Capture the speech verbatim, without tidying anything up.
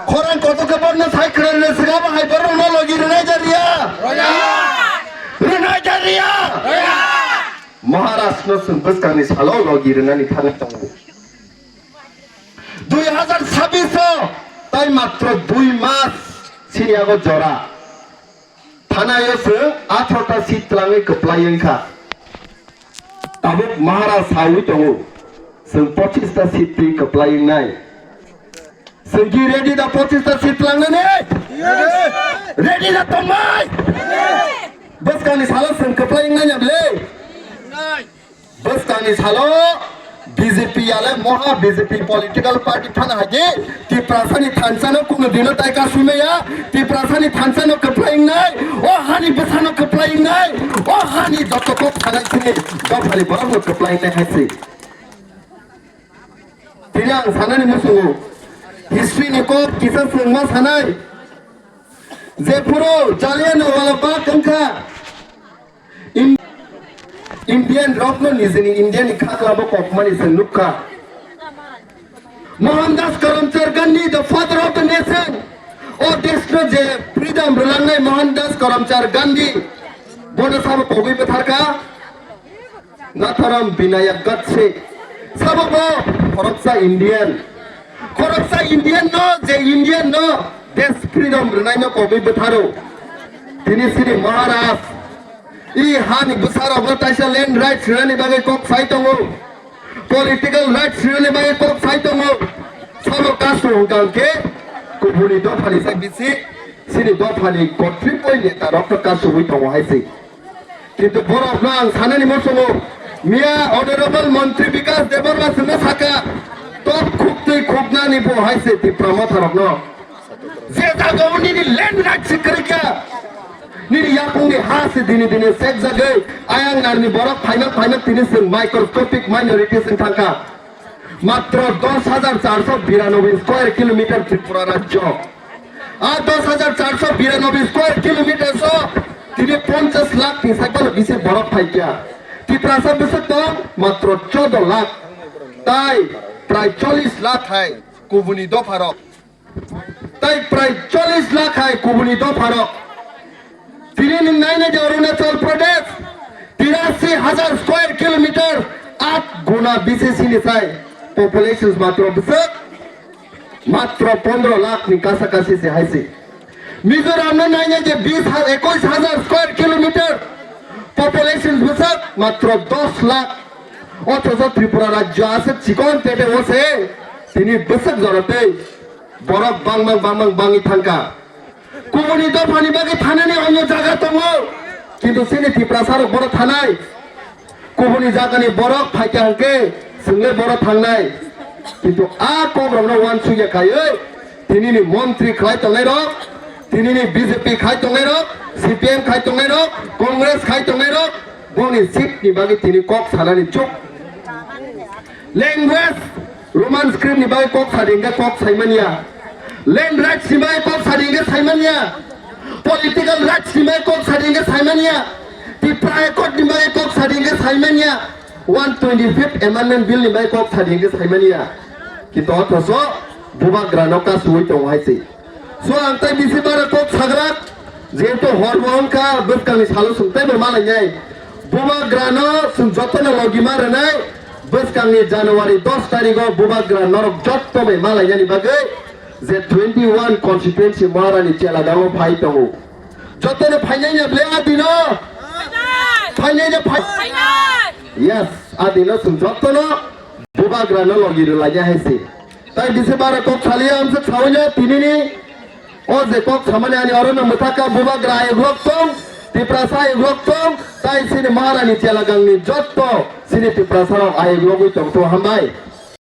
Khorang kotor khe borno sai khwrwng le swkang bo hai borok no logi rwnai ja riya. Rwnai ja riya. Maharaj no chwng bwskang ni salo logi rwnani thani tongo. Dui hazar chabbish o tai matro dui mas sini yago jora. Thanaio chwng atharota seat twlangwi kwplai wngkha. Tabuk Maharaj saui tongo, chwng pochista seat twi kwplai wngnai. Chwng ki ready da pochista seat twlangnani? Ready da tongbai? Bwskangni salo chwng kwplai wngnai ya bwle? Bwskangni salo B J P yale moha B J P political party phano hai khe Tiprasani thansa no kuno dino tai kasumaya, Tiprasani thansa no kwplai wngnai, o hani bwsa no kwplai wngnai, o hani joto kok sanai sini dophani borok no kwplai wngnai hai se. Tini ang sanani musungo history ni kok kisa swngma sanai je phuru Jallianwala Bagh wngkha. In-, Indian rokno nijini Indian ni kha kwlabo kokmani se nukha. Mohandas Karamchand Gandhi, the father of the nation, o deshno je freedom rwlangnai Mohandas Karamchand Gandhi, bono sabo kogwi bwtharkha Natharam Vinayak Godse, sabo bo khoroksa Indian, khoroksa Indian no je Indian no desh freedom rwnaino kogwi bwtharo. Tini sini Maharaj I hani bwsarokno taisa land rights rwnani bagwi kok sai tongo, political rights rwnani bagwi kok sai tongo. Sabo kasu hwnkha hwnkhe kubuni dophani sai bisi sini dophani kotripoi netarokno kasugwi tongo hai se. Kintu borokno ang sanani muchungo, miya Honorable Montri Bikas Debbarma chwngno saka, tok khuktwi khuknani bo hai se Tipra Motharokno. Je jagao nini land right se kwrwi kha, nini yakungni ha se dini dini sekjagwi ayang narni borok phaimak phaimak tini chwng microscopic minorities wng thangkha. Matro dos hajar charso biranoboi square kilometer Tripura rajyo. A dos hajar charso biranoboi square kilometer so tini ponchas lakh ni saibalo bisi borok phaikha. Tiprasa bwswk tong matro chodo lakh. Tai prai chollish lakh hai kubuni dopharok. Tai prai chollish lakh hai kubuni dopharok. Tini nwng naina je Arunachal Pradesh tirasi hajar square kilometer at guna B C C ni sai population matro bwswk matro pondro lakh ni kasa kasi se hai se. Mizoram no naina je bis ha-, ekush hajar square kilometer population bwswk matro dos lakh. Othocho Tripura rajyo aswk chikon tete o se tini bwswk jorotei borok bangma bangma bangwi thangkha. Kubuni dophani bagwi thanani onyo jaga tongo, kintu chini Tiprasarok boro thanai. Kubuni jagani borok phaikha hwnkhe chwngle boro thangnai. Kintu a kokrokno uansukya khaiwi tinini montri khlai tongnairok, tinini B J P khai tongnairok, C P M khai tongnairok, Congress khai tongnairok, boni seat ni bagwi tini kok sanani chuk. Language, Roman script ni bagwi kok sadi hwnkhe kok saimanya. Land rights ni bagwi kok sadi hwnkhe saimanya. Political rights ni bagwi kok sadi hwnkhe saimanya. Tipra Accord ni bagwi kok sadi hwnkhe saimanya. One twenty fifth Amendment Bill ni bagwi kok sadi hwnkhe saimanya. Kintu othocho bubagrano kasuwi tongo hai se. So ang tai bisi bara kok sagrak, jehetu hor bo wngkha, bwskangni salo chwng teibo malainai. Bubagrano chwng jotono logi ma rwnai, bwskangni January dos tarigo bubagra norok jotto bai malainani bagwi je twenty one constituency Maharani Chelagango phai tongo. Jotono phainai ya ble adino? Phainai ya phai-, yes, adino chwng jotono bubagrano logi rwlainai hai se. Tai bisi bara kok saliya amsa sawino tinini. O je kok samani ani orono mwthaka bubagra ayuklok tong, Tiprasa ayuklok tong, tai sini Maharani Chelagangni jotto sini Tiprasarok ayuklogwi tongtho hambai.